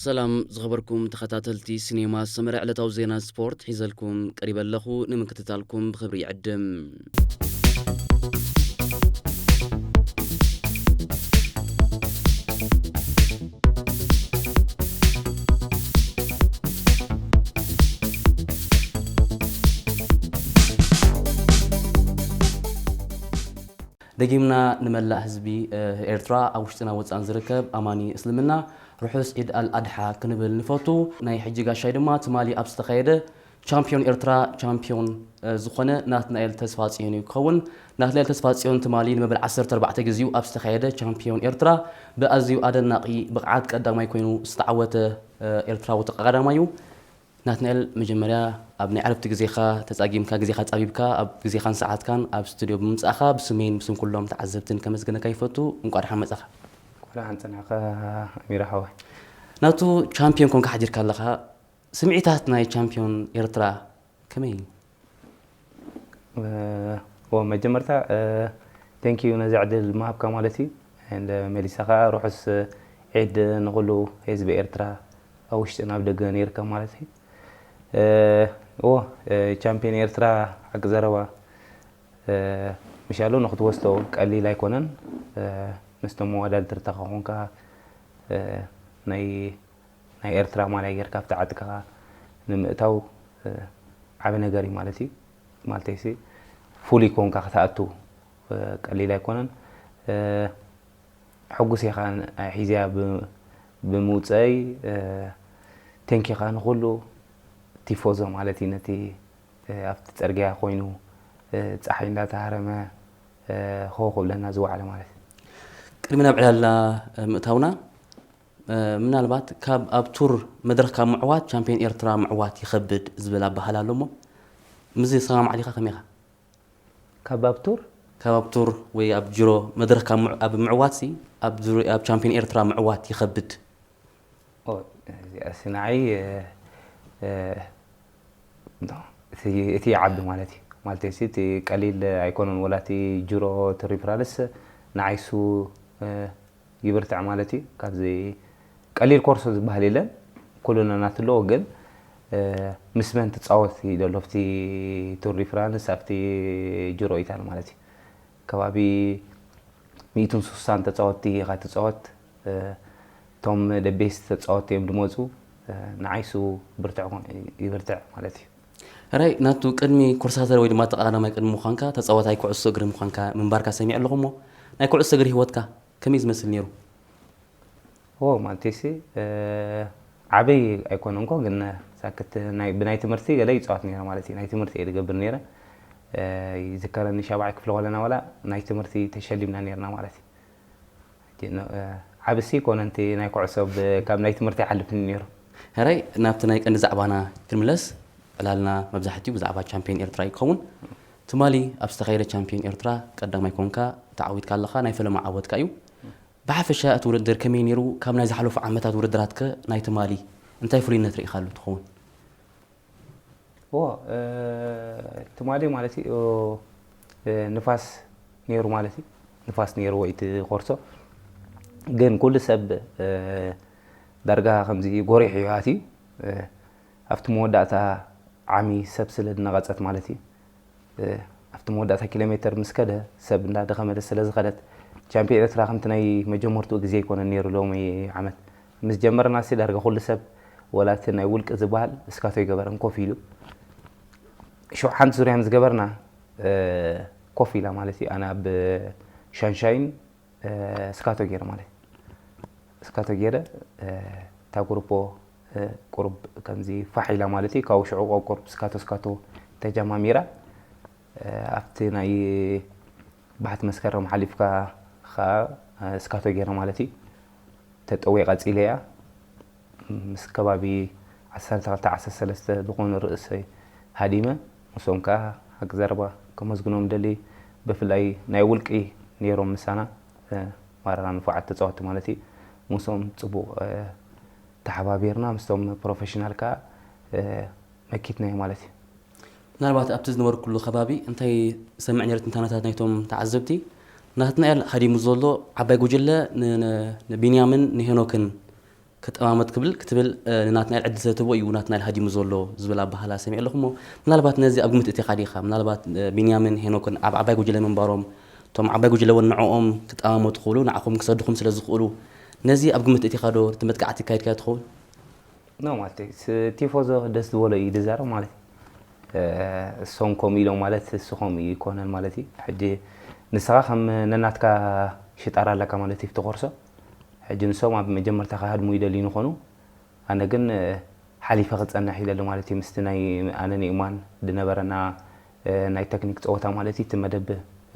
ሰላም ዝኸበርኩም ተኸታተልቲ ሲኔማ ሰመረ፣ ዕለታዊ ዜና ስፖርት ሒዘልኩም ቀሪበ ኣለኹ። ንምክትታልኩም ብኽብሪ ይዕድም። ደጊምና ንመላእ ህዝቢ፣ እ፣ ኤርትራ ኣብ ውሽጥና ወጻእን ዝርከብ ኣማኒ እስልምና ርሑስ ዒድ ኣል ኣድሓ ክንብል ንፈቱ። ናይ ሕጂ ጋሻይ ድማ ትማሊ ኣብ ዝተኻየደ ቻምፒዮን ኤርትራ ቻምፒዮን፣ እ፣ ዝኾነ ናትናኤል ተስፋጽዮን እዩ ክኸውን። ናትናኤል ተስፋጽዮን ትማሊ ንመበል ዓሰርተ ኣርባዕተ ግዜኡ ኣብ ዝተኻየደ ቻምፒዮን ኤርትራ ብኣዝዩ ኣደናቒ ብቕዓት ቀዳማይ ኮይኑ ዝተዓወተ፣ እ፣ ኤርትራዊ ተቐዳዳማይ እዩ። ናትናኤል፣ መጀመርያ ኣብ ናይ ዕረፍቲ ግዜኻ ተጻጊምካ፣ ግዜኻ ጻቢብካ፣ ኣብ ግዜኻን ሰዓትካን ኣብ ስቱድዮ ብምምጻእካ ብስመይን ብስም ኩሎም ተዓዘብትን ከመስግነካ ይፈቱ። እንቋዕ ደሓን መጻኻ። እንቋዕ ደሓን ጸናሕካ ኣሚራ ሓወይ። ናቱ ቻምፒዮን ኮንካ ሓዲርካ ኣለኻ። ስምዒታት ናይ ቻምፒዮን ኤርትራ ከመይ እዩ? እ፣ ዎ፣ መጀመርታ፣ እ፣ ቴንክ ዩ ነዚ ዕድል ምሃብካ ማለት እዩ። እንደ መሊሳ ከኣ ርሑስ ዒድ ንኹሉ ህዝቢ ኤርትራ ኣብ ውሽጥን ኣብ ደገን ይርከብ ማለት እዩ። እ፣ ዎ፣ እ፣ ቻምፒዮን ኤርትራ ሓቂ ዘረባ፣ እ፣ ምሻሉ ንኽትወስዶ ቀሊል ኣይኮነን። እ፣ ምስቶም መወዳድርትኻ ኮንካ፣ እ፣ ናይ ናይ ኤርትራ ማልያ ጌርካ ኣብቲ ዓድካ ንምእታው፣ እ፣ ዓቢ ነገር እዩ ማለት እዩ። ማለተይሲ ፍሉይ ኮንካ ክትኣቱ፣ እ፣ ቀሊል ኣይኮነን። እ፣ ሕጉስ እየ ከኣ ሒዘያ ብ-፣ ብምውፀይ፣ እ፣ ቴንኪ ከኣ ንኹሉ ቲፎዞ ማለት እዩ፣ ነቲ፣ እ፣ ኣብቲ ፅርግያ ኮይኑ፣ እ፣ ፀሓይ እንዳተሃረመ፣ እ፣ ሆ ክብለና ዝወዓለ ማለት እዩ። ቅድሚ ናብ ዕላልና፣ እ፣ ምእታውና፣ እ፣ ምናልባት ካብ ኣብ ቱር መድረኽ ካብ ምዕዋት ቻምፒዮን ኤርትራ ምዕዋት ይኸብድ ዝብል ኣበሃህላ ኣሎ እሞ፣ ምስዚ ዝሰማማዕ ዲኻ ከመይ ኢኻ? ካብ ኣብ ቱር? ካብ ኣብ ቱር ወይ ኣብ ጅሮ መድረኽ ካብ ምዕ-፣ ኣብ ምዕዋትሲ ኣብ ዙር-፣ ኣብ ቻምፒዮን ኤርትራ ምዕዋት ይኸብድ። ኦ፣ እዚኣሲ ንዓይ፣ እ፣ እ፣ እቲ፣ እቲ ይዓቢ ማለት እዩ። ማለተይሲ እቲ ቀሊል ኣይኮነን፣ ወላ እቲ ጅሮ ቱር ዲ ፍራንስ ንዓይሱ፣ እ፣ ይብርትዕ ማለት እዩ። ካብዚ ቀሊል ኮርሶ ዝበሃል የለን፣ ኩሉና ናቱ ኣለዎ፣ ግን፣ እ፣ ምስ መን ትጻወት እዩ ዘሎ፣ ኣብቲ ቱር ዲ ፍራንስ፣ ኣብቲ ጅሮ ኢታሊ ማለት እዩ። ከባቢ ሚእትን ስሳን ተጻወትቲ ኢኻ ትጻወት፣ እ፣ እቶም ደቤስት ተጻወትቲ እዮም ድመጹ፣ እ፣ ንዓይሱ ብርትዕ ኮን-፣ ይብርትዕ ማለት እዩ። ሕራይ፣ ናቱ ቅድሚ ኮርሳተር ወይ ድማ ተቐዳዳማይ ቅድሚ ምዃንካ ተጻዋታይ ኩዕሶ እግሪ ምዃንካ ምንባርካ ሰሚዐ ኣለኹ እሞ፣ ናይ ኩዕሶ እግሪ ህይወትካ ከመይ ዝመስል ነይሩ? ኦ፣ ማለተይሲ፣ እ፣ ዓበይ ኣይኮነን እኮ፣ ግን ሳክት ናይ፣ ብናይ ትምህርቲ ገለ ይጻወት ነይረ ማለት እዩ። ናይ ትምህርቲ እየ ዝገብር ነይረ። እ፣ ይዝከረኒ ሻብዓይ ክፍሊ ከለና ዋላ ናይ ትምህርቲ ተሸሊምና ነይርና ማለት እዩ። እ፣ ዓብሲ ኮነ፣ እቲ ናይ ኩዕሶ ብ-፣ ካብ ናይ ትምህርቲ ይሓልፍኒ ነይሩ። ሕራይ፣ ናብቲ ናይ ቀንዲ ዛዕባና ክንምለስ፣ ዕላልና መብዛሕትኡ ብዛዕባ ቻምፒዮን ኤርትራ እዩ ክኸውን። ትማሊ ኣብ ዝተኻየደ ቻምፒዮን ኤርትራ ቀዳማይ ኮንካ ተዓዊትካ ኣለኻ፣ ናይ ፈለማ ዓወትካ እዩ። ብሓፈሻ እቲ ውድድር ከመይ ነይሩ? ካብ ናይ ዝሓለፉ ዓመታት ውድድራትከ ናይ ትማሊ እንታይ ፍሉይነት ርኢኻሉ ትኸውን? ኦ፣ እ፣ ትማሊ ማለት እዩ፣ እ፣ ንፋስ ነይሩ ማለት እዩ። ንፋስ ነይሩ ወይ እቲ ኮርሶ። ግን ኩሉ ሰብ፣ እ፣ ዳርጋ ከምዚ ጎሪሑ እዩ ኣትዩ። እ፣ ኣብቲ መወዳእታ ዓሚ ሰብ ስለ ዝነቐጸት ማለት እዩ። እ፣ ኣብቲ መወዳእታ ኪሎ ሜተር ምስ ከደ፣ ሰብ እንዳደኸመት ስለ ዝኸደት፣ ቻምፒዮን ኤርትራ ከምቲ ናይ መጀመርትኡ ግዜ ኣይኮነን ነይሩ ሎሚ ዓመት። ምስ ጀመርና ሲ ዳርጋ ኩሉ ሰብ፣ ወላ እቲ ናይ ውልቂ ዝበሃል እስካቶ ኣይገበረን፣ ኮፍ ኢሉ። ሽዑ ሓንቲ ዙርያ ምስ ገበርና፣ እ፣ ኮፍ ኢላ ማለት እዩ። ኣነ ኣብ ሻንሻይን፣ እ፣ ስካቶ ገይረ ማለት እዩ። ስካቶ ገይረ፣ እ፣ እታ ጉሩፖ፣ እ፣ ቁሩብ ከምዚ ፋሕ ኢላ ማለት እዩ። ካብኡ ሽዑ ቆብ ቁሩብ ስካቶ ስካቶ ተጀማሚራ። እ፣ ኣብቲ ናይ ባሕቲ መስከረም ሓሊፍካ ኸኣ፣ እ፣ ስካቶ ገይረ ማለት እዩ። ተጠውየ ቀጺለ እያ። ምስ ከባቢ ዓሰርተ ክልተ ዓሰርተ ሰለስተ ዝኾኑ ርእሰይ ሃዲመ፣ ምስኦም ከኣ ሓቂ ዘረባ ከመስግኖም ደሊ። ብፍላይ ናይ ውልቂ ነይሮም ምሳና፣ እ፣ ማራ ንፉዓት ተጻወትቲ ማለት እዩ። ምስኦም ጽቡቕ፣ እ፣ ተሓባቢርና፣ ምስቶም ፕሮፌሽናል ከኣ፣ እ፣ መኪትና እዩ ማለት እዩ። ምናልባት ኣብቲ ዝነበርኩሉ ከባቢ እንታይ ሰምዕ ነይረ ትንታነታት ናይቶም ተዓዘብቲ፣ ናትናኤል ሃዲሙ ዘሎ ዓባይ ጉጅለ ን-፣ ን-፣ ንቢንያምን ንሄኖክን ክጠማመት ክብል ክትብል፣ እ፣ ንናትና ዕድል ስለ ትህቦ እዩ ናትና ኢሉ ሃዲሙ ዘሎ ዝብል ኣበሃህላ ሰሚዐ ኣለኹ። እሞ ምናልባት ነዚ ኣብ ግምት እቲኻ ዲኻ? ምናልባት፣ እ፣ ቢንያምን ሄኖክን ኣብ ዓባይ ጉጅለ ምንባሮም፣ እቶም ዓባይ ጉጅለ እውን ንዕኦም ክጠማመቱ ክኽእሉ፣ ንዓኹም ክሰድኹም ስለ ዝኽእሉ፣ ነዚ ኣብ ግምት እቲኻ ዶ እቲ መጥቃዕቲ ኣካይድካዮ ትኸውን? ኖ፣ ማለት እዩ። ስ-፣ ቲፎዞ ደስ ዝበሎ እዩ ዝዛረብ ማለት እዩ። እ፣ እሶም ከምኡ ኢሎም ማለት እሱ ከምኡ ይኮነን ማለት እዩ። ሕጂ ንስኻ ከም ነናትካ ሽጣራ ኣለካ ማለት እዩ፣ እቲ ኮርሶ። ሕጂ ንሶም ኣብ መጀመርታ ክሃድሙ ይደልዩ ንኾኑ፣ ኣነ ግን፣ እ፣ ሓሊፈ ክጸንሕ ይደሊ ማለት እዩ። ምስቲ ናይ ኣነ ንኢማን ዝነበረና፣ እ፣ ናይ ተክኒክ ጸወታ ማለት እዩ፣ እቲ መደብ፣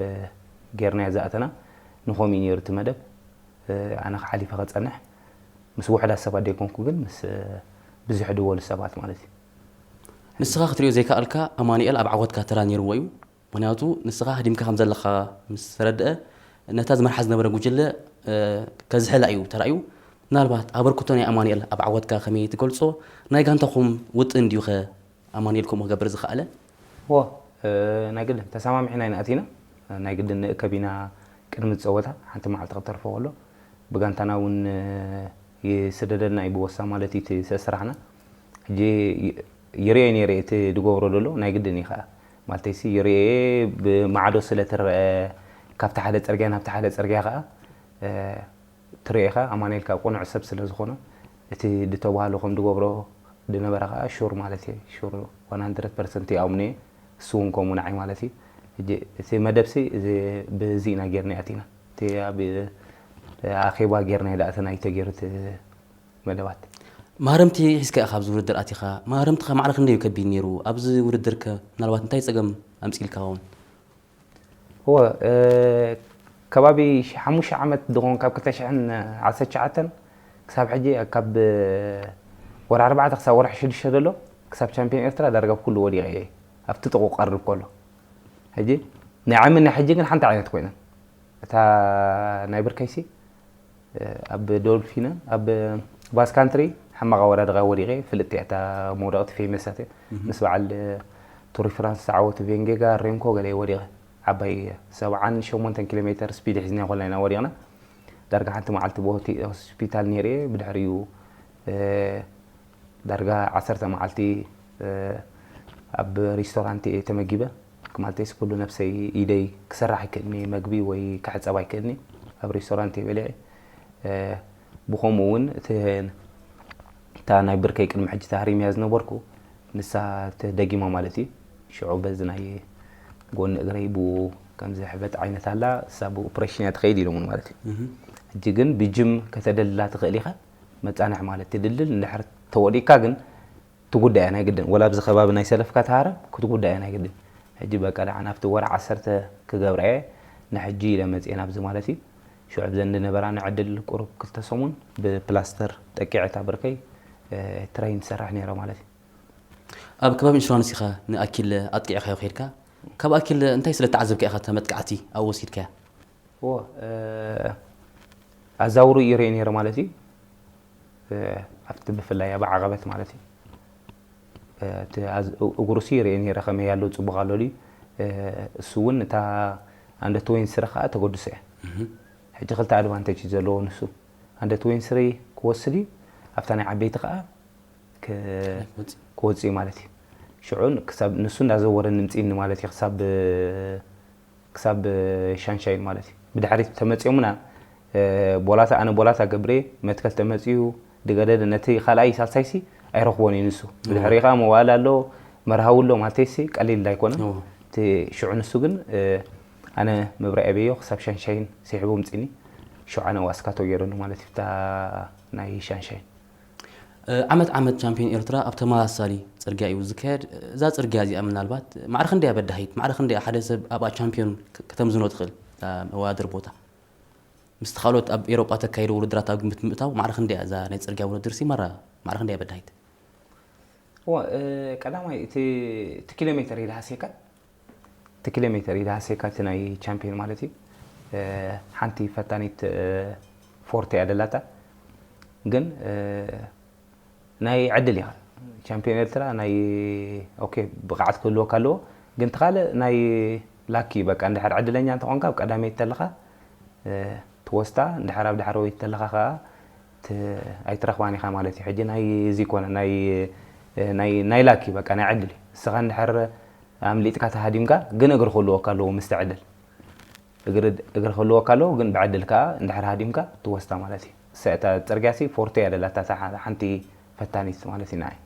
እ፣ ጌርናዮ ዝኣተና ንኾም እዩ ነይሩ እቲ መደብ። እ፣ ኣነ ሓሊፈ ክጸንሕ ምስ ውሑዳት ሰባት ዘይኮንኩ ግን ምስ፣ እ፣ ብዙሕ ዝበሉ ሰባት ማለት እዩ። ንስኻ ክትሪኦ ዘይከኣልካ ኣማኑኤል ኣብ ዓወትካ ተራ ነይርዎ እዩ። ምኽንያቱ ንስኻ ሃዲምካ ከም ዘለኻ ምስ ተረድአ፣ ነታ ዝመርሓ ዝነበረ ጉጅለ፣ እ፣ ከዝሕላ እዩ ተራእዩ። ምናልባት ኣበርክቶ ናይ ኣማኑኤል ኣብ ዓወትካ ከመይ ትገልጾ? ናይ ጋንታኹም ውጥን ድዩ ኸ ኣማኑኤል ከምኡ ክገብር ዝኸኣለ? ዎ፣ እ፣ ናይ ግድን ተሰማሚዕና ኢና ኣቲና። ናይ ግድን ንእከብ ኢና ቅድሚ ዝጸወታ ሓንቲ መዓልቲ ክትተርፎ ከሎ። ብጋንታና እውን፣ እ፣ ይስደደልና እዩ ብወሳ ማለት እዩ እቲ ስራሕና። ሕጂ ይ-፣ ይርኤ ነይረ እቲ ዝገብሮ ዘሎ ናይ ግድን እዩ ከዓ። ማለተይሲ ይርኤ ብማዕዶ ስለ ትረአ ካብቲ ሓደ ጽርግያ ናብቲ ሓደ ጽርግያ ከዓ፣ እ፣ ትርኤ ኢኻ። ኣማኑኤል ካብ ቅኑዕ ሰብ ስለ ዝኾነ እቲ ዝተባህሎ ከም ዝገብሮ ዝነበረ ከዓ ሹር ማለት እየ። ሹር ዋን ሃንድረድ ፐርሰንት ይኣምኖ እየ። እሱ እውን ከምኡ ንዓይ ማለት እዩ። ሕጂ እቲ መደብሲ እዚ ብዚ ኢና ጌርና ኣቲና። እቲ ኣብ ኣኼባ ጌርና ኢለ ኣተና እዩ ተገይሩ እቲ መደባት። ማረምቲ ሒዝካ ኢኻ ኣብዚ ውድድር ኣቲኻ። ማረምትኻ ማዕረ ክንደይ እዩ ከቢድ ነይሩ? ኣብዚ ውድድር ከ ምናልባት እንታይ ጸገም ኣምጺልካ ይኸውን? እወ፣ እ፣ ከባቢ ሽ-፣ ሓሙሽተ ዓመት ድኾን ካብ ክልተ ሽሕን ዓሰርተ ትሽዓተን ክሳብ ሕጂ ካብ ወርሒ ኣርባዕተ ክሳብ ወርሒ ሽዱሽተ ዘሎ ክሳብ ቻምፒዮን ኤርትራ ዳርጋ ኩሉ ወዲቐ እየ። ኣብቲ ጥቑ ቀርብ ከሎ። ሕጂ ናይ ዓምን ናይ ሕጂ ግን ሓንቲ ዓይነት ኮይነን። እታ ናይ ብርከይሲ፣ እ፣ ኣብ ዶልፊነ፣ ኣብ ባስ ካንትሪ ሓማቕ ኣወዳድቓ ወዲቐ፣ ፍልጥቲ እያ እታ መውደቕቲ ፌመሳት እያ። እህ። ምስ በዓል፣ እ፣ ቱር ፍራንስ ዝዓወቱ ቬንጌጋ፣ ሬምኮ ገለ ወዲቐ። ዓባይ እያ። ሰብዓን ሸሞንተን ኪሎ ሜተር ስፒድ ሒዝና ኮልና ኢና ወዲቕና። ዳርጋ ሓንቲ መዓልቲ ብሆቲ-፣ ሆስፒታል ነይረ እየ። ብድሕሪኡ፣ እ፣ ዳርጋ ዓሰርተ መዓልቲ፣ እ፣ ኣብ ሬስቶራንት እየ ተመጊበ። ማለተይስ ኩሉ ነብሰይ ኢደይ ክሰርሕ ኣይክእልኒ፣ መግቢ ወይ ክሕጸብ ኣይክእልኒ። ኣብ ሬስቶራንት እየ በሊዐ። እ፣ ብኸምኡ እውን እቲ፣ እታ ናይ ብርከይ ቅድሚ ሕጂ ተሃሪመያ ዝነበርኩ ንሳ ተደጊማ ማለት እዩ። ሽዑ በዚ ናይ ጎኒ እግረይ ብኡ ከም ዝሕበጥ ዓይነት ኣላ፣ እሳ ብኦፕሬሽን እያ ትኸይድ ኢሎምን ማለት እዩ። እህ። ሕጂ ግን ብጅም ከተደልላ ትኽእል ኢኻ፣ መጻንሒ ማለት ትድልል፣ እንድሕር ተወዲእካ ግን ትጉዳእ እያ ናይ ግድን። ወላ ኣብዚ ከባቢ ናይ ሰለፍካ ተሃረም ክትጉዳእ እያ ናይ ግድን። ሕጂ በቃ ደሓን ኣብቲ ወርሒ ዓሰርተ ክገብራ እየ፣ ንሕጂ ኢለ መጽኤ ናብዚ ማለት እዩ። ሽዑ ብዘን ዝነበራኒ ዕድል ቁሩብ ክልተ ሰሙን ብፕላስተር ጠቂዐ እታ ብርከይ፣ እ፣ ትሬን ትሰርሕ ነይራ ማለት እዩ። ኣብ ከባቢ ኢንሹራንስ ኢኻ ንኣኪለ ኣጥቂዕካዮ ከይድካ። ካብ ኣኪለ እንታይ ስለ ተዓዘብካ ኢኻ እታ መጥቃዕቲ ኣብኡ ወሲድካያ? እዎ፣ እ፣ ኣዛውሩ ይርኢ ነይረ ማለት እዩ። እ፣ ኣብቲ ብፍላይ ኣብ ዓቐበት ማለት እዩ። እ፣ እቲ ኣዝ-፣ እ-፣ እግሩሲ ይርኢ ነይረ ከመይ ኣሎ፣ ጽቡቕ ኣሎ ድዩ? እ፣ እሱ እውን እታ ኣንደትወይን ስረ ከኣ ተገድሶ እያ። እህ። ሕጂ ክልተ ኣድቫንቴጅ እዩ ዘለዎ ንሱ። ኣንደትወይን ስሪ ክወስድ እዩ፣ ኣብታ ናይ ዓበይቲ ከኣ ክ-፣ ክወጽእ። ክወጽእ ማለት እዩ። ሽዑ ክሳብ ንሱ እንዳዘወረ ንምጽእኒ ማለት እዩ፣ ክሳብ፣ ክሳብ ሻንሻይን ማለት እዩ። ብድሕሪት ተመጺኦምና፣ እ፣ ቦላታ፣ ኣነ ቦላታ ገብሬ መትከል ተመጺኡ ድገደደ ነቲ ካልኣይ ሳልሳይሲ ኣይረኽቦን እዩ ንሱ። እዎ። ብድሕሪ ከኣ መዋእል ኣሎ፣ መርሃዊ ኣሎ ማለተይሲ ቀሊል ኣይኮነን። እዎ። እቲ ሽዑ ንሱ ግን፣ እ፣ ኣነ መብርያ ኣበዮ ክሳብ ሻንሻይን ስሒቡ ምጽኒ። ሽዑ ኣነ ዋስካቶ ገይረሉ ማለት እዩ፣ እታ ናይ ሻንሻይን። እ፣ ዓመት ዓመት ቻምፒዮን ኤርትራ ኣብ ተመሳሳሊ ጽርግያ እዩ ዝካየድ። እዛ ጽርግያ እዚኣ ምናልባት ማዕረ ክንደይ እያ በዳሂት? ማዕረ ክንደይ እያ ሓደ ሰብ ኣብኣ ቻምፒዮን ክ-፣ ከተምዝኖ ትኽእል? እታ መወዳደሪ ቦታ ምስቲ ካልኦት ኣብ ኤውሮጳ ተካይዶ ውድድራት ኣብ ግምት ምእታው ማዕረ ክንደይ እያ እዛ ናይ ጽርግያ ውድድር ሲ ማራ ማዕረ ክንደይ እያ በዳሂት? እወ፣ እ፣ ቀዳማይ እቲ፣ እቲ ኪሎ ሜተር እዩ ዝሃስየካ። እቲ ኪሎ ሜተር እዩ ዝሃስየካ፣ እቲ ናይ ቻምፒዮን ማለት እዩ። እ፣ ሓንቲ ፈታኒት፣ እ፣ ፎርት እያ ደላታ። ግን፣ እ፣ ናይ ዕድል ኢኻ። ቻምፒዮን ኤርትራ ናይ፣ ኦኬ፣ ብቕዓት ክህልወካ ኣለዎ። ግን እቲ ካልእ ናይ ላኪ፣ በቃ፣ እንድሕር ዕድለኛ እንተኾንካ ኣብ ቀዳመይቲ ተለኻ፣ እ፣ ትወስዳ፣ እንድሕር ኣብ ዳሕረወይቲ ተለኻ ከኣ፣ ት- ኣይትረኽባን ኢኻ ማለት እዩ። ሕጂ ናይ እዚ ኮነ ናይ ናይ ናይ ላኪ በቃ ናይ ዕድል እዩ። እስኻ እንድሕር ኣምሊጥካ ተሃዲምካ ግን እግሪ ክህልወካ ኣለዎ ምስ ትዕድል። እግሪ እግሪ ክህልወካ ኣለዎ ግን ብዕድል ከኣ እንድሕር ሃዲምካ ትወስዳ ማለት እዩ። እሳ እታ ጽርግያ ሲ ፎርቶ እያ ደላታ እታ ሓ- ሓንቲ ፈታኒት ማለት እዩ ንዓይ።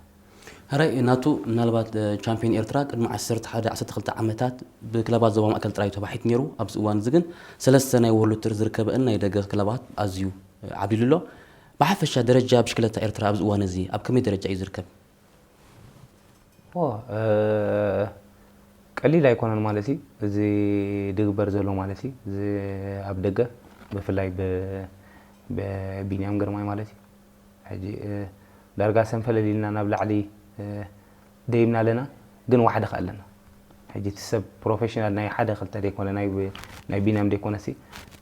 ሕራይ ናቱ ምናልባት እ፣ ቻምፒዮን ኤርትራ ቅድሚ ዓሰርተ ሓደ ዓሰርተ ክልተ ዓመታት ብክለባት ዞባ ማእከል ጥራይ ተባሒት ነይሩ። ኣብዚ እዋን እዚ ግን ሰለስተ ናይ ወርልድ ቱር ዝርከበእን ናይ ደገ ክለባት ኣዝዩ እ፣ ዓብሊሉ ኣሎ። ብሓፈሻ ደረጃ ብሽክለታ ኤርትራ ኣብዚ እዋን እዚ ኣብ ከመይ ደረጃ እዩ ዝርከብ? ኦ፣ እ፣ ቀሊል ኣይኮነን ማለት እዩ። እዚ ድግበር ዘሎ ማለት እዩ። እዚ ኣብ ደገ ብፍላይ ብ- ብቢንያም ግርማይ ማለት እዩ። ሕጂ እ፣ ዳርጋ ሰንፈለል ኢልና ናብ ላዕሊ እ፣ ደይብና ኣለና፣ ግን ዋሕደ ከ ኣለና። ሕጂ እቲ ሰብ ፕሮፌሽናል ናይ ሓደ ክልተ ደይኮነ ናይ ብ- ናይ ቢንያም ደይኮነ ሲ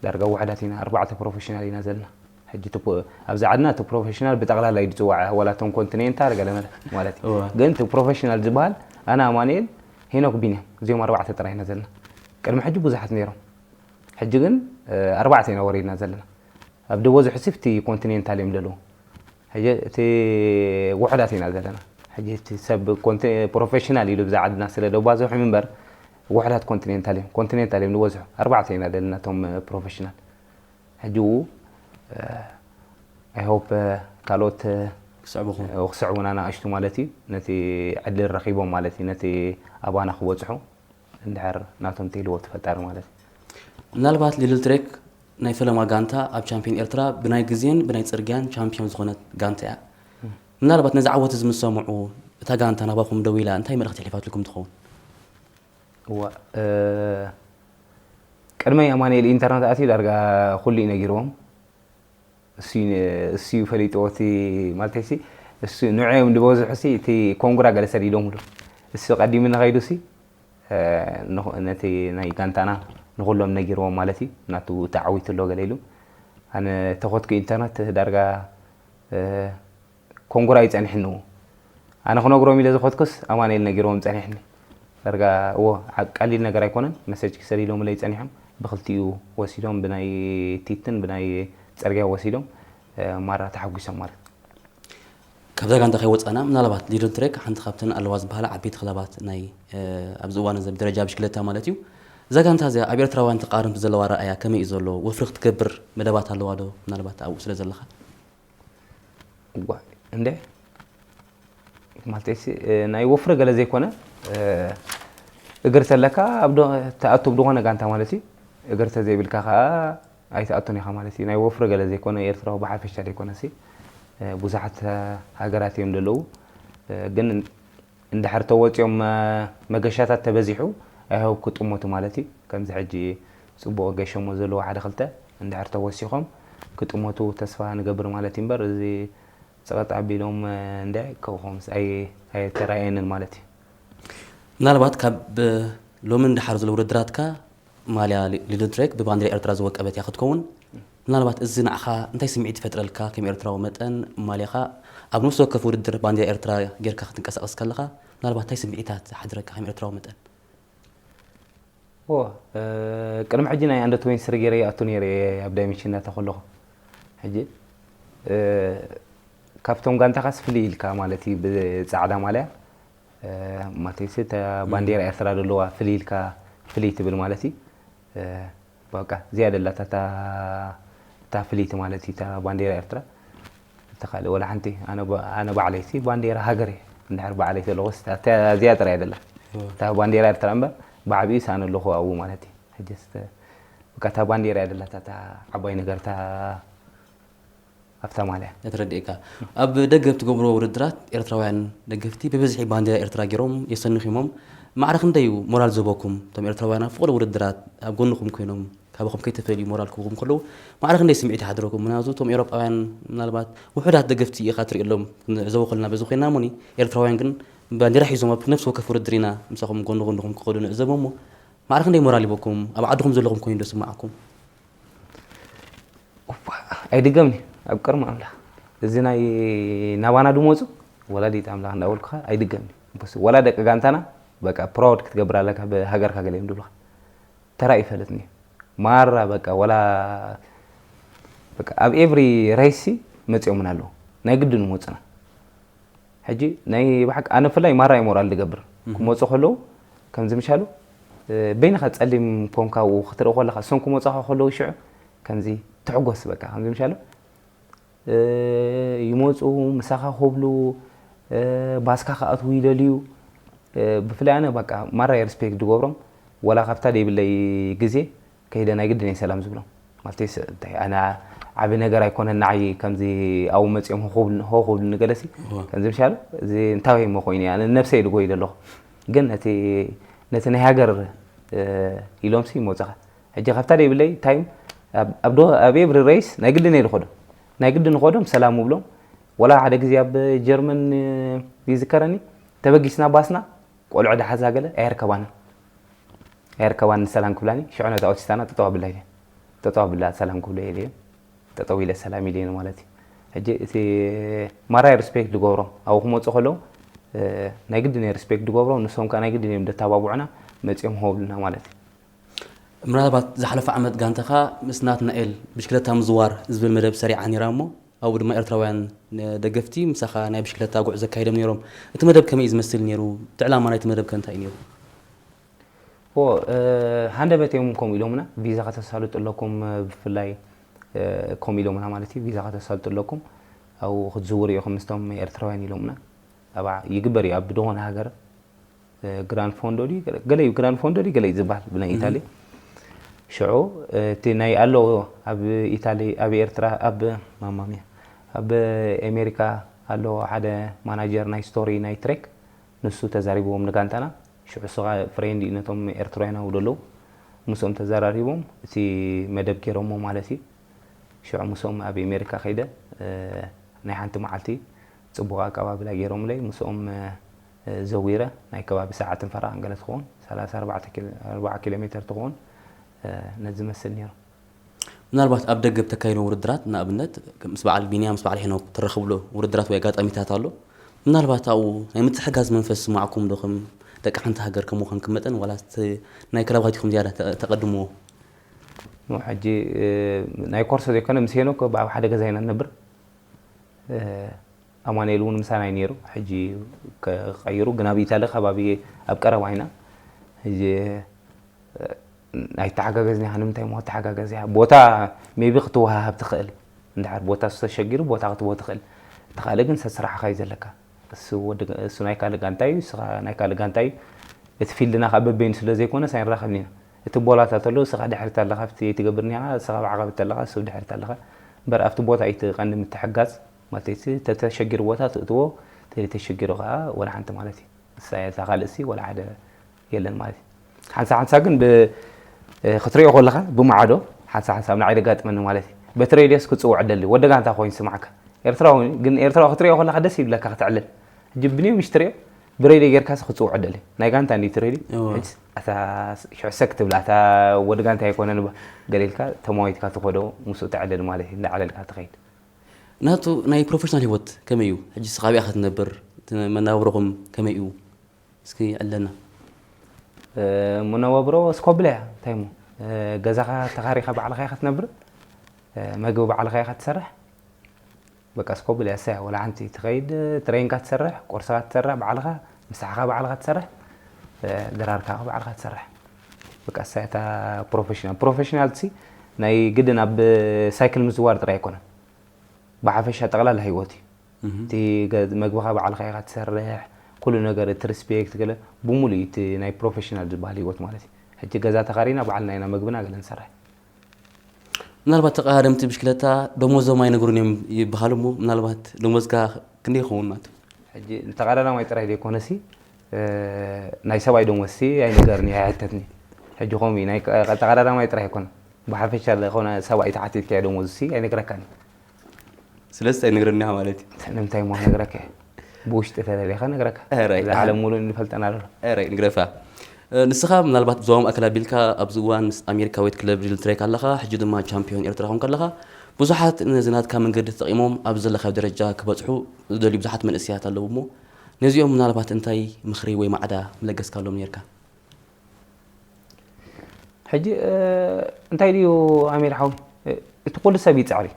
ዳርጋ ዋሕዳት ኢና ኣርባዕተ ፕሮፌሽናል ኢና ዘለና። ሕጂ እቲ ፖ- ኣብዚ ዓድና እቲ ፕሮፌሽናል ብጠቕላላ እዩ ዝፅዋዕ ዋላ እቶም ኮንቲኔንታል ገለ መለ ማለት እዩ። እወ። ግን እቲ ፕሮፌሽናል ዝበሃል ኣነ ኣማኑኤል ሄኖክ ቢንያም እዚኦም ኣርባዕተ ጥራይ ኢና ዘለና። ቅድሚ ሕጂ ብዙሓት ነይሮም። ሕጂ ግን እ፣ ኣርባዕተ ኢና ወሪድና ዘለና። ኣብ ደቦ ዝሕስብ እቲ ኮንቲኔንታል እዮም ዘለዉ። ሕጂ እቲ ውሕዳት ኢና ዘለና። ሕጂ እቲ ሰብ ኮንቲ- ፕሮፌሽናል ኢሉ ብዛ ዓድና ስለ ደባዝሑ እምበር ውሕዳት ኮንቲኔንታል እዮም። ኮንቲኔንታል እዮም ዝበዝሑ። ኣርባዕተ ኢና ዘለና እቶም ፕሮፌሽናል። ሕጂ ው I hope ካልኦት ክስዕቡኹም ክስዕቡና ናእሽቱ ማለት እዩ። ነቲ ዕድል ረኺቦም ማለት እዩ ነቲ ኣባና ክበፅሑ እንድሕር ናቶም ተይልዎ ተፈጣሪ ማለት እዩ። ምናልባት ሊድል ትሬክ ናይ ፈለማ ጋንታ ኣብ ቻምፒዮን ኤርትራ ብናይ ግዜን ብናይ ጽርግያን ቻምፒዮን ዝኾነት ጋንታ እያ። ምናልባት ነዚ ዓወት እዚ ምስ ሰምዑ እታ ጋንታ ናባኹም ደዊላ እንታይ መልእኽቲ የሕሊፋትልኩም ትኸውን? እዋ እ፣ ቅድመይ ኣማኑኤል ኢንተርነት ኣትዩ ዳርጋ ኩሉ እዩ ነጊርዎም። እሱ እዩ እሱ እዩ ፈሊጥዎ እቲ ማለት ሲ እሱ ንዕኦም ዝበዝሑ ሲ እቲ ኮንጉራ ገለ ሰዲዶምሉ። እሱ ቀዲሙ ንኸይዱ ሲ እ፣ ንኹ- ነቲ ናይ ጋንታና ንኹሎም ነጊርዎም ማለት እዩ። ናቱ ተዓዊቱ ኣሎ ገለ ኢሉ ኣነ ተኾትኩ ኢንተርነት ዳርጋ እ፣ ኮንጉራ እዩ ጸኒሕኒ። ኣነ ክነግሮም ኢለ ዝኸድኩስ ኣማኑኤል ነጊርዎም ጸኒሕኒ። ዳርጋ እዎ ዓ- ቀሊል ነገር ኣይኮነን። መሰጅ ክሰዲዶምለይ ጸኒሖም ብክልቲኡ ወሲዶም ብናይ ቲትን ብናይ ጸርግያ ወሲዶም እ፣ ማራ ተሓጒሶም ማለት ካብዛ ጋንታ ከይወፃና ምናልባት ሊድል ትሬክ ሓንቲ ካብተን ኣለዋ ዝበሃላ ዓበይቲ ክለባት ናይ እ፣ ኣብዚ እዋን እዚ ደረጃ ብሽክለታ ማለት እዩ። እዛ ጋንታ እዚኣ ኣብ ኤርትራውያን ተቃረምቲ ዘለዋ ረኣያ ከመይ እዩ ዘሎ? ወፍሪ ክትገብር መደባት ኣለዋ ዶ? ምናልባት ኣብኡ ስለ ዘለኻ እዋ እንደ ማለት ሲ እ፣ ናይ ወፍሪ ገለ ዘይኮነ እ፣ እግር ተለካ ኣብ ዶ- ተኣቱ ብድኾነ ጋንታ ማለት እዩ። እግር ተዘይብልካ ከዓ ኣይትኣቱን ኢኻ ማለት እዩ። ናይ ወፍሪ ገለ ዘይኮነ ኤርትራዊ ብሓፈሻ ዘይኮነ ሲ እ፣ ብዙሓት እ፣ ሃገራት እዮም ዘለዉ እ፣ ግን እንድሕር ተወፂኦም እ፣ መገሻታት ተበዚሑ ኣይሆብ ክጥመቱ ማለት እዩ። ከምዚ ሕጂ ፅቡቕ ገሸሞ ዘለዎ ሓደ ክልተ እንድሕር ተወሲኾም ክጥመቱ ተስፋ ንገብር ማለት እዩ እምበር እዚ ፅቕጥ ኣቢሎም እ፣ እንደ ከውኸምስ ኣይ- ኣይተራየንን ማለት እዩ። ምናልባት ካብ ሎሚ ንደሓር ዘሎ ውድድራትካ ማልያ ሊ- ሊድል ትሬክ ብባንዲራ ኤርትራ ዝወቀበት እያ ክትከውን። ምናልባት እዚ ንዓኻ እንታይ ስምዒት ይፈጥረልካ ከም ኤርትራዊ መጠን ማልያኻ ኣብ ነፍሲ ወከፍ ውድድር ባንዲራ ኤርትራ ጌርካ ክትንቀሳቐስ ከለኻ ምናልባት እንታይ ስምዒታት ዝሓድረካ ከም ኤርትራዊ መጠን? ኦ እ፣ ቅድሚ ሕጂ ናይ ኣንደር ትዌንቲ ስሪ ገይረ ይኣቱ ነይረ እየ ኣብ ዳይሜንሽን እናተ ከለኹ ሕጂ እ፣ ካብቶም ጋንታኻስ ፍልይ ኢልካ ማለት እዩ ብፃዕዳ ማልያ እ፣ ማለት እዩ እታ ባንዴራ ኤርትራ ዘለዋ ፍልይ ኢልካ ፍልይ ትብል ማለት እዩ እ፣ በቃ እዚኣ ደላታ እታ እታ ፍልይቲ ማለት እዩ እታ ባንዴራ ኤርትራ እታ ካልእ ወላ ሓንቲ ኣነ ባ- ኣነ ባዕለይ ሲ ባንዴራ ሃገር እየ እንድሕር ባዕለይ ዘለኹ እታ እዚኣ ጥራይ ደላ እታ ባንዴራ ኤርትራ እምበር ብዓብዩ ሳነ ኣለኹ ኣብኡ ማለት እዩ ሕጂ ስተ በቃ እታ ባንዴራ እያ ደላታ እታ ዓባይ ነገር እታ ኣብታ ማልያ እያ ተረዲእካ ኣብ ደገ ብትገብርዎ ውድድራት ኤርትራውያን ደገፍቲ ብብዝሒ ባንዴራ ኤርትራ ገይሮም የሰንኺሞም ማዕረ ክንደይ እዩ ሞራል ዝህበኩም እቶም ኤርትራውያን ኣብ ፍቕሪ ውድድራት ኣብ ጎንኹም ኮይኖም ካባኹም ከይተፈልዩ ሞራል ክህቡኩም ከለዉ ማዕረ ክንደይ ስምዒት ይሓድረኩም ምናቱ እቶም ኤውሮጳውያን ምናልባት ውሑዳት ደገፍቲ ኢኻ ትሪእሎም ክንዕዘቦ ከለና በዚ ኮይና እሞኒ ኤርትራውያን ግን ባንዴራ ሒዞም ኣብ ነፍሲ ወከፍ ውድድር ኢና ምሳኹም ጎኒ ጎንኹም ክኸዱ ንዕዘቦ እሞ ማዕረ ክንደይ ሞራል ይበኩም ኣብ ዓድኹም ዘለኹም ኮይኑ ዶ ስማዓኩም ኣይድገምኒ ኣብ ቅርሚ ኣምላኽ እዚ ናይ ናባና ድመፁ ወላዲት ኣምላኽ እንዳበልኩኻ ኣይድገምኒ ወላ ደቂ ጋንታና በቃ ፕራውድ ክትገብር ኣለካ ብሃገርካ ገለ እዮም ድብሉኻ ተራ ይፈልጥኒ ማራ በቃ ወላ በቃ ኣብ ኤቭሪ ሬሲ መጺኦምና ኣለዉ። ናይ ግድን ይመጹና። ሕጂ ናይ ብሓቂ ኣነ ብፍላይ ማራ እየ ሞራል ዝገብር። ክመጹ ከለዉ ከምዚ ምሻሉ፣ እ፣ በይንኻ ጸሊም ኮንካ ኣብኡ ክትርኢ ከለኻ፣ እሶም ክመጹኻ ከለዉ ሽዑ ከምዚ ትሕጎስ በቃ። ከምዚ ምሻሉ፣ እ፣ ይመጹ፣ ምሳኻ ክብሉ፣ እ፣ ባስካ ክኣትዉ ይደልዩ። እ፣ ብፍላይ ኣነ በቃ ማራ እየ ሪስፔክት ዝገብሮም። ወላ ካብታ ደይብለይ ግዜ ከይደ ናይ ግድን እየ ሰላም ዝብሎም። ማለተይ ስ-፣ እንታይ ኣነ ዓቢ ነገር ኣይኮነን ንዓይ ከምዚ ኣብኡ መጺኦም ሆ ክብሉ፣ ሆ ክብሉኒ ገለሲ። እወ። ከምዚ ምሻሉ፣ እዚ እንታይ እሞ ኮይኑ እየ፣ ኣነ ነብሰይ ድጎይ ዘለኹ። ግን ነቲ፣ ነቲ ናይ ሃገር፣ እ፣ ኢሎምሲ ይመጹኻ። ሕጂ ካብታ ደይብለይ ታይም ኣብ፣ ኣብ ዶ-፣ ኣብ ኤቭሪ ሬስ ናይ ግድን እየ ዝኸዶ። ናይ ግድን ንኸዶም ሰላም እብሎም። ወላ ሓደ ግዜ ኣብ ጀርመን፣ እ፣ ይዝከረኒ፣ ተበጊስና ባስና፣ ቆልዑ ዝሓዛ ገለ ኣየርከባንን። ኣየርከባንን ሰላም ክብላኒ። ሽዑ ነታ ኦቲስታና ጠጠው ኣብላ ኢለ። ጠጠው ኣብላ ሰላም ክብሎ ኢለ። ጠጠው ኢለ ሰላም ኢለ ማለት እዩ። ሕጂ እቲ ማራይ ሪስፔክት ዝገብሮም፣ ኣብኡ ክመጹ ከለዉ፣ እ፣ ናይ ግድን እየ ሪስፔክት ዝገብሮም፣ ንሶም ከኣ ናይ ግድን እዮም ዘተባብዑና፣ መጺኦም ሆ ብሉና ማለት እዩ። ምናልባት ዝሓለፈ ዓመት ጋንታኻ ምስ ናትናኤል ብሽክለታ ምዝዋር ዝብል መደብ ሰሪዓ ነይራ እሞ፣ ኣብኡ ድማ ኤርትራውያን ደገፍቲ ምሳኻ ናይ ብሽክለታ ጉዕዞ ኣካይዶም ነይሮም። እቲ መደብ ከመይ እዩ ዝመስል ነይሩ? እቲ ዕላማ ናይቲ መደብ ከ እንታይ እዩ ነይሩ? ኦ፣ እ፣ ሃንደበት እዮም ከምኡ ኢሎምና፣ ቪዛ ከተሳልጡ ኣለኩም፣ እ፣ ብፍላይ፣ እ፣ ከምኡ ኢሎምና ማለት እዩ፣ ቪዛ ከተሳልጡ ኣለኩም፣ ኣብኡ ክትዝውሩ ኢኹም ምስቶም ኤርትራውያን ኢሎምና። ኣብኣ ይግበር እዩ፣ ኣብ ዝኾነ ሃገር፣ እ፣ ግራንድ ፎንዶ ድዩ? ገለ እዩ፣ ግራንድ ፎንዶ ድዩ? ገለ እዩ ዝበሃል ብናይ እህ። ኢታሊ። ሽዑ፣ እ፣ እቲ ናይ ኣሎ ኣብ ኢታሊ፣ ኣብ ኤርትራ፣ ኣብ ማማምያ፣ ኣብ ኣሜሪካ ኣሎ ሓደ ማናጀር ናይ ስቶሪ ናይ ትሬክ፣ ንሱ ተዛሪብዎም ንጋንታና። ሽዑ እሱ ኸኣ ፍሬንድ እዩ ነቶም ኤርትራውያን ኣብኡ ዘለዉ። ምስኦም ተዘራሪቦም እቲ መደብ ገይሮሞ ማለት እዩ። ሽዑ ምስኦም ኣብ ኣሜሪካ ከይደ፣ እ፣ ናይ ሓንቲ መዓልቲ ጽቡቕ ኣቀባብላ ገይሮምለይ። ምስኦም፣ እ፣ ዘዊረ ናይ ከባቢ ሰዓትን ፈረቓን ገለ ትኸውን፣ ሰላሳ ኣርባዕተ ኪሎ፣ ኣርብዓ ኪሎ ሜተር ትኸውን፣ እ፣ ነዚ መስል ነይሩ። ምናልባት ኣብ ደገ ብተካይዶ ውድድራት፣ ንኣብነት ምስ በዓል ቢንያም፣ ምስ በዓል ሄኖክ ትረኸብሉ ውድድራት ወይ ኣጋጣሚታት ኣሎ። ምናልባት ኣብኡ ናይ ምትሕጋዝ መንፈስ ዝስማዕኩም ዶ፣ ከም ደቂ ሓንቲ ሃገር ከም ምዃንኩም መጠን፣ ዋላ እቲ ናይ ክለባት ኢኹም ዝያዳ ተ-፣ ተቐድምዎ? ኖ፣ ሕጂ፣ እ፣ ናይ ኮርሶ ዘይኮነ፣ ምስ ሄኖክ ኣብ ሓደ ገዛ ኢና ንነብር። እ፣ ኣማኑኤል እውን ምሳና እዩ ነይሩ። ሕጂ ከ-፣ ቀይሩ፣ ግን ኣብ ኢታሊ ከባቢ ኣብ ቀረባ ኢና። ሕጂ፣ እ፣ ኣይተሓጋገዝና ኢኻ። ንምንታይ እሞ ክትሓጋገዝ ኢኻ? ቦታ ሜቢ ክትወሃሃብ ትኽእል። እንድሕር ቦታ ተሸጊሩ ቦታ ክትቦ ትኽእል። እቲ ካልእ ግን ሰብ ስራሕኻ እዩ ዘለካ። እሱ ወዲ፣ እሱ ናይ ካልእ ጋንታ እዩ፣ ንስኻ ናይ ካልእ ጋንታ እዩ። እቲ ፊልድና ከዓ በበይኑ ስለ ዘይኮነስ ኣይንራኸብን ኢና። እቲ ቦላታት ኣሎ፣ ንስኻ ድሕሪት ኣለኻ፣ ኣብቲ ትገብር እኒኻ፣ ንስኻ ብዓቐብ ኣለኻ፣ እሱ ድሕሪት ኣለኻ። እምበር ኣብቲ ቦታ እዩ እቲ ቀንዲ ምትሕጋዝ። ማለት እዩ፣ ተተሸጊሩ ቦታ ትእትዎ፣ ተዘይተሸጊሩ ከዓ ወላ ሓንቲ ማለት እዩ። ንሳ እያ እታ ካልእሲ ወላ ሓደ የለን ማለት እዩ። ሓንሳ ሓንሳ ግን ብ-፣ እ፣ ክትሪኦ ከለኻ ብማዕዶ ሓንሳ ሓንሳ ኣብ ንዓይ ደጋጥመኒ ማለት እዩ። በቲ ሬድዮስ ክጽውዕ ደሊ፣ ወዲ ጋንታ ኮይኑ ይስማዓካ። ኤርትራዊ ግን ኤርትራዊ ክትሪኦ ከለኻ ደስ ይብለካ ክትዕልል። ሕጂ ብንዮም ምሽ ትሪኦ፣ ብሬድዮ ጌርካስ ክጽውዕ ደሊ። ናይ ጋንታ እንዲ ትሬዲ፣ እወ። ሕጂ ኣታ ሽዑ ሰክ ትብላ፣ ኣታ ወዲ ጋንታ ኣይኮነን ባ-፣ ገለ ኢልካ ተማዊትካ ትኸዶ፣ ምስኡ ተዕልል ማለት እዩ፣ እንዳዕለልካ ትኸይድ። ናቱ ናይ ፕሮፌሽናል ህይወት ከመይ እዩ? ሕጂ ስኻ ኣበይ ኢኻ ትነብር? እቲ መነባብሮኹም ከመይ እዩ? እስኪ ዕለና። እ፣ መነባብሮ ስኮብለ እያ፣ እንታይ እሞ? እ፣ ገዛኻ ተኻሪኻ ባዕልኻ ኢኻ ትነብር፣ እ፣ መግቢ ባዕልኻ ኢኻ ትሰርሕ። በቃ ስኮብል እያ፣ እሳ እያ፣ ወላ ሓንቲ ትኸይድ፣ ትሬንካ ትሰርሕ፣ ቁርስኻ ትሰርሕ ባዕልኻ፣ ምሳሕኻ ባዕልኻ ትሰርሕ፣ እ፣ ድራርካ ባዕልኻ ትሰርሕ። በቃ እሳ እያ እታ ፕሮፌሽናል። ፕሮፌሽናል ሲ ናይ ግድን ኣብ ሳይክል ምዝዋር ጥራይ ኣይኮነን። ብሓፈሻ ጠቕላላ ህይወት እዩ። እህ። እቲ ገ-፣ መግብኻ ባዕልኻ ኢኻ ትሰርሕ፣ ኩሉ ነገር እቲ ሪስፔክት ገለ ብምሉእ እዩ እቲ ናይ ፕሮፌሽናል ዝበሃል ህይወት ማለት እዩ። ሕጂ ገዛ ተኻሪና ባዕልና ኢና መግብና ገለ ንሰርሕ። ምናልባት ተቐዳደምቲ ብሽክለታ ደሞዞም ኣይነግሩን እዮም ይበሃል እሞ፣ ምናልባት ደሞዝካ ክንደይ ይኸውን ማለት እዩ? ሕጂ ንተቐዳዳማይ ጥራይ ዘይኮነሲ፣ እ፣ ናይ ሰብኣይ ደሞዝሲ ኣይንገርን እዩ፣ ኣይሕተትን እዩ። ሕጂ ከምኡ እዩ፣ ናይ ቀ-፣ ተቐዳዳማይ ጥራይ ኣይኮነን። ብሓፈሻ ዝኾነ ሰብኣይ ተሓቲትካዮ ደሞዝሲ ኣይነግረካን እዩ። ስለዚ ኣይነግረኒ ኢኻ ማለት እዩ? ንምንታይ እሞ ክነግረካ እየ? ብውሽጢ ተደሊኻ ነግረካ። ኣራይ። እዛ ዓለም ሙሉእ ንፈልጠና ኣሎ። ኣራይ፣ ንግረፋ። እ፣ ንስኻ ምናልባት ብዞባ ማእከል ኣቢልካ ኣብዚ እዋን ምስ ኣሜሪካዊት ክለብ ሪል ትሬክ ኣለኻ፣ ሕጂ ድማ ቻምፒዮን ኤርትራ ኮንካ ኣለኻ። ብዙሓት ነዚ ናትካ መንገዲ ተጠቒሞም ኣብዚ ዘለኻዮ ደረጃ ክበጽሑ ዝደልዩ ብዙሓት መንእሰያት ኣለዉ እሞ፣ ነዚኦም ምናልባት እንታይ ምኽሪ ወይ ማዕዳ ምለገስካሎም ነይርካ? ሕጂ፣ እ፣ እንታይ ድዩ ኣሚር ሓዊ? እ፣ እቲ ኩሉ ሰብ ይጽዕር እዩ።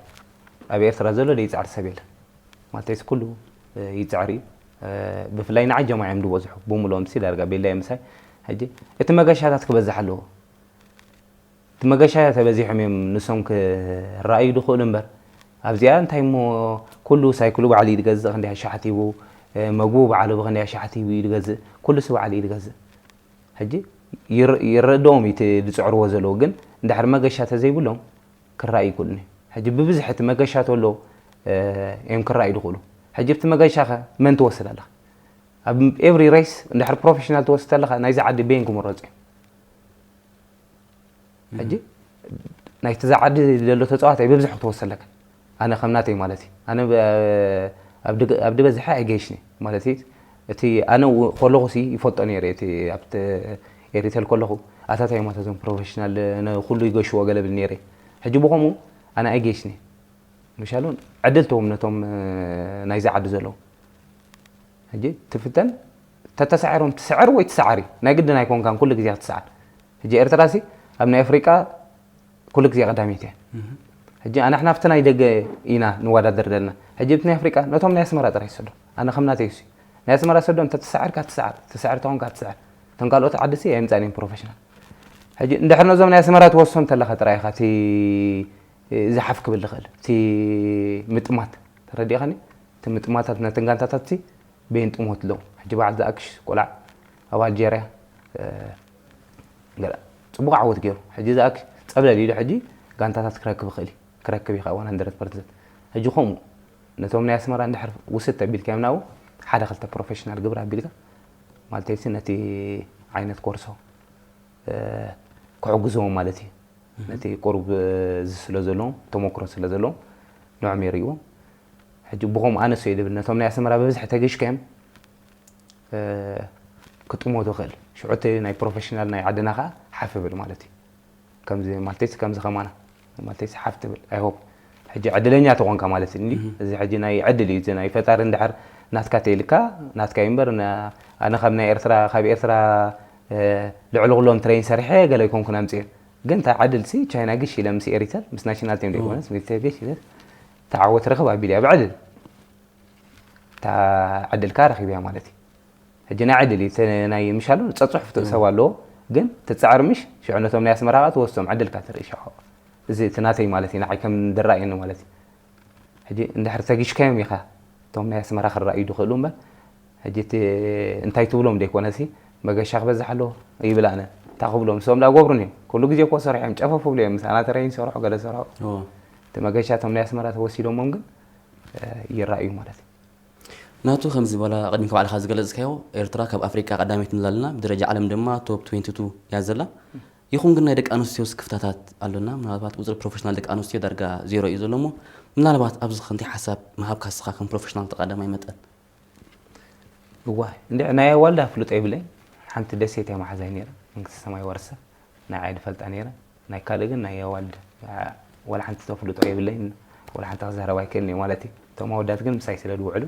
ኣብ ኤርትራ ዘሎ ዘይፅዕር ሰብ የለን። ማለተይስ ኩሉ ይፅዕር እዩ። ብፍላይ ንዓጀማ እዮም ዝበዝሑ ብምልኦም ሲ ዳርጋ ቤላ ምሳይ። ሕጂ እቲ መገሻታት ክበዝሕ ኣለዎ። እቲ መገሻ ተበዚሖም እዮም ንሶም ክረኣዩ ዝኽእሉ እምበር ኣብዚኣ እንታይ እሞ ኩሉ ሳይክሉ ባዕሉ እዩ ዝገዝእ ክንደይ ሻሓት ሂቡ፣ መግቡ ባዕሉ ብክንደይ ሻሓት ሂቡ እዩ ዝገዝእ። ኩሉ ሲ ባዕሉ እዩ ዝገዝእ። ሕጂ ይረድኦም እቲ ዝፅዕርዎ ዘለዉ ግን እንድሕር መገሻ ተዘይብሎም ክረኣዩ ይክእሉን እዮም። ሕጂ ብብዝሒ እቲ መገሻ ተሎ እዮም ክረኣዩ ዝኽእሉ። ሕጂ ብቲ መገሻ ከ መን ትወስድ ኣለኻ? ኣብ ኤቭሪ ሬስ እንድሕር ፕሮፌሽናል ትወስድ ኣለኻ ናይዚ ዓዲ ቤን ክምረፁ እዮም። ሕጂ ናይቲ ዛ ዓዲ ዘሎ ተፃዋታይ ብብዝሒ ክትወስድ ኣለካ። ኣነ ከም ናተይ ማለት እዩ። ኣነ ኣብ ድበዝሐ ኣይገይሽኒ ማለት እዩ። እቲ ኣነ ከለኹ ሲ ይፈልጦ ነይረ እቲ ኣብቲ ኤሪተል ከለኹ ኣታታይ ማታ እዞም ፕሮፌሽናል ኩሉ ይገሽዎ ገለብል ነይረ። ሕጂ ብኸምኡ ኣነ ኣይገይሽኒ። ምሻሉ ዕድል ተዎም ነቶም ናይዚ ዓዲ ዘለዉ ሕጂ ትፍተን ተተሳዒሮም ትስዕር ወይ ትስዓር እዩ ናይ ግድን ኣይኮንካን ኩሉ ግዜ ክትስዓር። ሕጂ ኤርትራ ሲ ኣብ ናይ ኣፍሪቃ ኩሉ ግዜ ቀዳሚት እያ። ሕጂ ኣናሕና ኣብቲ ናይ ደገ ኢና ንወዳደር ዘለና። ሕጂ ኣብቲ ናይ ኣፍሪቃ ነቶም ናይ ኣስመራ ጥራይ ይሰዶ ኣነ ከም ናተይ ሲ ናይ ኣስመራ ሰዶ እንተ ትስዓርካ ትስዓር ትስዓር ተኾንካ ትስዓር። እቶም ካልኦት ዓዲ ሲ ኣይምፃን እዮም ፕሮፌሽናል። ሕጂ እንድሕር ነዞም ናይ ኣስመራ ትወስሶም ተለኻ ጥራይ ኢኻ እቲ ዝሓፍ ክብል ዝኽእል እቲ ምጥማት ተረዲእኻኒ። እቲ ምጥማታት ነተን ጋንታታት ሲ ቤን ጥሞት ኣለዉ። ሕጂ በዓል ዝኣክሽ ቆልዓ ኣብ ኣልጀርያ ፅቡቅ ዓወት ገይሩ ሕጂ ዝኣክሽ ፀብለል ኢሉ ሕጂ ጋንታታት ክረክብ ይኽእል እዩ። ክረክብ እዩ ከዓ one hundred percent። ሕጂ ከምኡ ነቶም ናይ ኣስመራ እንድሕር ውስድ ተቢልካዮም ናብኡ ሓደ ክልተ ፕሮፌሽናል ግብር ኣቢልካ ማለተይሲ ነቲ ዓይነት ኮርሶ ክሕግዝዎም ማለት እዩ። ነቲ ቁሩብ እዚ ስለ ዘለዎም ተመክሮ ስለ ዘለዎም ንዖም የርእዎም። ሕጂ ብኸምኡ ኣነሶ እዩ ዝብል ነቶም ናይ ኣስመራ ብብዝሒ ተገሽካዮም ክጥሞ ትኽእል ሽዑ እቲ ናይ ፕሮፌሽናል ናይ ዓድና ከዓ ሓፍ ብል ማለት እዩ። ከምዚ ማለተይሲ ከምዚ ከማና ማለተይሲ ሓፍ ትብል ኣይሆፕ ሕጂ ዕድለኛ ተኾንካ ማለት እዩ። እዚ ሕጂ ናይ ዕድል እዩ ናይ ፈጣሪ እንድሕር ናትካ ተይልካ ናትካ እዩ እምበር ኣነ ካብ ናይ ኤርትራ ካብ ኤርትራ ልዕሊ ኩሎም ትሬን ሰሪሐ ገለ ይኮንኩን ኣምፅኤ ግን እንታይ ዓድል ሲ ቻይና ግሽ ኢለ ምስ ኤሪተር ምስ ናሽናል ቲም ደይኮነስ ምስ ገሽ ኢለ ተዓወት ረኽብ ኣቢል እያ ብዕድል እታ ዕድልካ ረኺብያ ማለት እዩ። ሕጂ ናይ ዕድል እዩ ናይ ምሻሉ ፀፅሑፍ ሰብ ኣለዎ ግን ትፅዕር ምሽ ሽዑ ነቶም ናይ ኣስመራ ከዓ ትወስዶም ዕድልካ ትርኢ ሽዑ እዚ እቲ ናተይ ማለት እዩ ንዓይ ከም ዝረኣየኒ ማለት እዩ። ሕጂ እንድሕር ተጊሽካዮም ኢኻ እቶም ናይ ኣስመራ ክረኣዩ ዝኽእሉ እምበር ሕጂ እቲ እንታይ ትብሎም ዘይኮነሲ መገሻ ክበዝሕ ኣለዎ ይብል ኣነ እንታይ ክብሎም ንሶም ዳ ገብሩን እዮም ኩሉ ግዜ እኮ ሰሪሖም ጨፈፍ ብሉ እዮም ምሳና ተረይን ይሰርሑ ገለ ይሰርሑ እቲ መገሻ እቶም ናይ ኣስመራ ተወሲዶሞም ግን ይረኣዩ ማለት እዩ። ናቱ ከምዚ በላ ቅድሚ ባዕልኻ ዝገለጽካዮ ኤርትራ ካብ ኣፍሪቃ ቀዳመይቲ ንላልና ብደረጃ ዓለም ድማ ቶፕ ትዌንቲ ቱ እያ ዘላ። ይኹን ግን ናይ ደቂ ኣንስትዮ ስክፍታታት ኣሎና። ምናልባት ቁጽሪ ፕሮፌሽናል ደቂ ኣንስትዮ ዳርጋ ዜሮ እዩ ዘሎ እሞ ምናልባት ኣብዚ ከ እንታይ ሓሳብ ምሃብካ ንስኻ ከም ፕሮፌሽናል ተቐዳማይ መጠን? እዋይ እንድዒ ናይ ኣዋልድ ኣፍልጦ የብለይን። ሓንቲ ደሴት እያ መሓዛይ ነይራ መንግስተ ሰማይ ይወርሳ። ናይ ዓይ ድፈልጣ ነይረ ናይ ካልእ ግን ናይ ኣዋልድ ወላ ሓንቲ ተፍልጦ የብለይን። ወላ ሓንቲ ክዛረብ ኣይክእልን እየ ማለት እዩ። እቶም ኣወዳት ግን ምሳይ ስለ ዝውዕሉ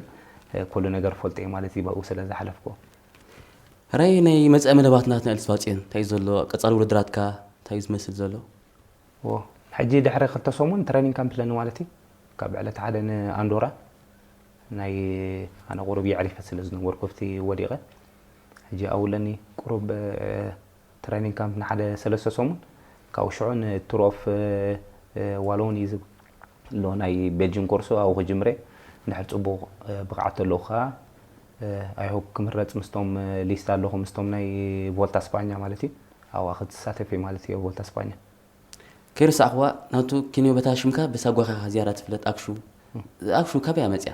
ኩሉ ነገር ፈልጦ እየ ማለት እዩ። ብኡ ስለ ዝሓለፍክዎ። ሕራይ ናይ መጻኢ መደባት ናትና ኤልስፋጽዮን እንታይ እዩ ዘሎ? ቀጻሊ ውድድራትካ እንታይ እዩ ዝመስል ዘሎ? ዎ ሕጂ ድሕሪ ክልተ ሰሙን ትረኒንግ ካምፕ ኣለኒ ማለት እዩ። ካብ ዕለት ሓደ ንኣንዶራ ናይ ኣነ ቁሩብ የዕሪፈ ስለ ዝነበርኩ ኣብቲ ወዲቐ ሕጂ ኣብኡ ኣለኒ ቁሩብ ትሬኒንግ ካምፕ ንሓደ ሰለስተ ሰሙን ካብኡ ሽዑ ንቱር ኦፍ ዋሎኒ ዝብሎ ናይ ቤልጅን ኮርሶ ኣብኡ ክጅምረ እንድሕር ፅቡቕ ብቕዓት ተለኹ ከዓ ኣይሆፕ ክምረፅ ምስቶም ሊስት ኣለኹ ምስቶም ናይ ቮልታ ስፓኛ ማለት እዩ ኣብኣ ክትሳተፍ እየ ማለት እዩ ቮልታ ስፓኛ ከይረሳዕኽዋ ናቱ ኪንዮ በታ ሽምካ ብሳጓኻ ዝያዳ ትፍለጥ ኣክሹ ኣክሹ ካበይ መፅያ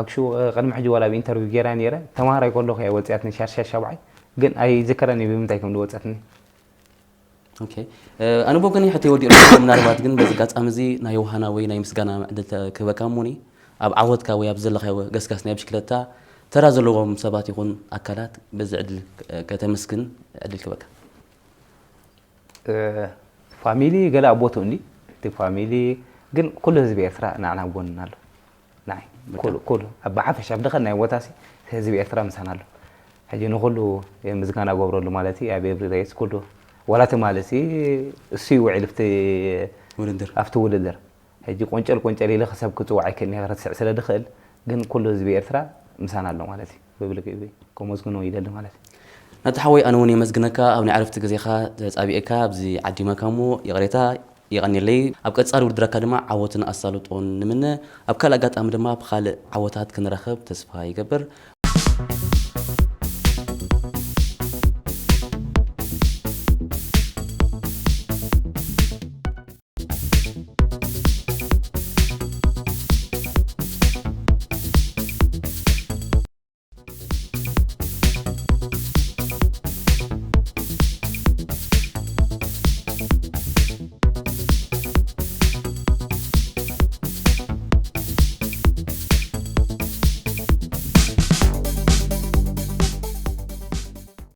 ኣክሹ ቅድሚ ሕጂ ዋላ ኣብ ኢንተርቪው ገይራ ነይረ ተማሃራይ ከለኹ እያ ወፅያትኒ ሻሻ ሻብዓይ ግን ኣይዝከረን እዩ ብምንታይ ከም ዝወፀትኒ ኣነ ቦገኒ ሕቶ ወዲኦ ምናልባት ግን በዚ ኣጋጣሚ እዚ ናይ ውሃና ወይ ናይ ምስጋና ዕድል ክህበካ እሞኒ ኣብ ዓወትካ ወይ ኣብ ዘለኻዮ ገስጋስ ናይ ብሽክለታ ተራ ዘለዎም ሰባት ይኹን ኣካላት በዚ ዕድል ከተመስግን ዕድል ክህበካ ፋሚሊ ገለ ኣብ ቦትኡ እንዲ እቲ ፋሚሊ ግን ኩሉ ህዝቢ ኤርትራ ንዓና ኣብ ጎንና ኣሎ ንዓይ ኩሉ ኩሉ ኣብ ብሓፈሻ ኣብ ደኸል ናይ ቦታ ሲ ህዝቢ ኤርትራ ምሳና ኣሎ ሕጂ ንኩሉ ምስጋና ገብረሉ ማለት እዩ ኣብ ኤብሪ ሬስ ኩሉ ዋላ ትማሊ ሲ እሱ እዩ ውዒል ኣብቲ ውድድር ኣብቲ ውድድር ሕጂ ቆንጨል ቆንጨል ኢለ ክሰብ ክጽዋዕ ኣይክእልን እየ፣ ክትስዕ ስለ ድኽእል፣ ግን ኩሉ ህዝቢ ኤርትራ ምሳና ኣሎ ማለት እዩ። ብብልክኡ ከመስግኖ ይደሊ ማለት እዩ። ናቲ ሓወይ፣ ኣነ እውን የመስግነካ ኣብ ናይ ዕረፍቲ ግዜኻ ተጻቢኤካ ኣብዚ ዓዲመካ እሞ ይቕሬታ የቐንየለይ። ኣብ ቀጻሊ ውድድራካ ድማ ዓወትን ኣሳልጦን ንምነ። ኣብ ካልእ ኣጋጣሚ ድማ ብኻልእ ዓወታት ክንራኸብ ተስፋ ይገብር።